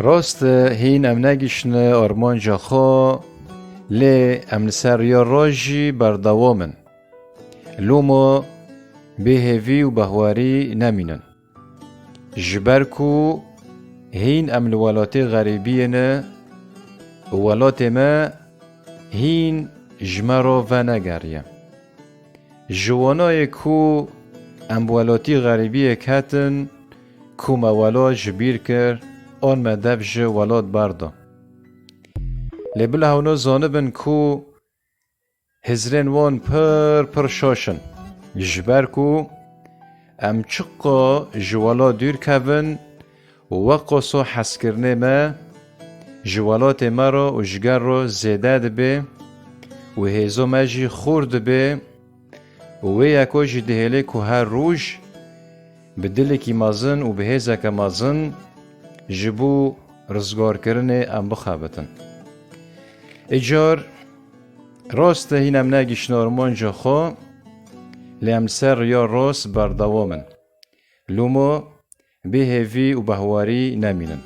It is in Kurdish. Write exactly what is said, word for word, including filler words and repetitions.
Rast e, hîn em negiştine armanca xwe, lê em li ser riya rast jî berdewam in. Lomo bêhêvî û behwarî nemînin. Ji ber ku hîn em li welatê xerîbiyê ne û welatê me hîn ji me re venegeriye. Ji wanayê ku em bi welatî xerîbiyê ketin, ku me welat ji bîr kir, an me dev ji welat berda. Lê bila hewna zanibin ku hizrên wan pir pir şaş in. Ji ber ku em çiqa ji welat dûr kevin, weqaso hezkirinê me ji welatê me re û ji gel re zêde dibe û hêza me jî xurt dibe û wê yeko jî dihêle ku her roj bi dilekî mezin û bi hêzeke mezin ji bo rizgarkirinê em bixebitin. Îcar rast e hîn em negiştine armanca xwe, lê em li ser riya rast berdewam in. Lomo bêhêvî û behwarî nemînin.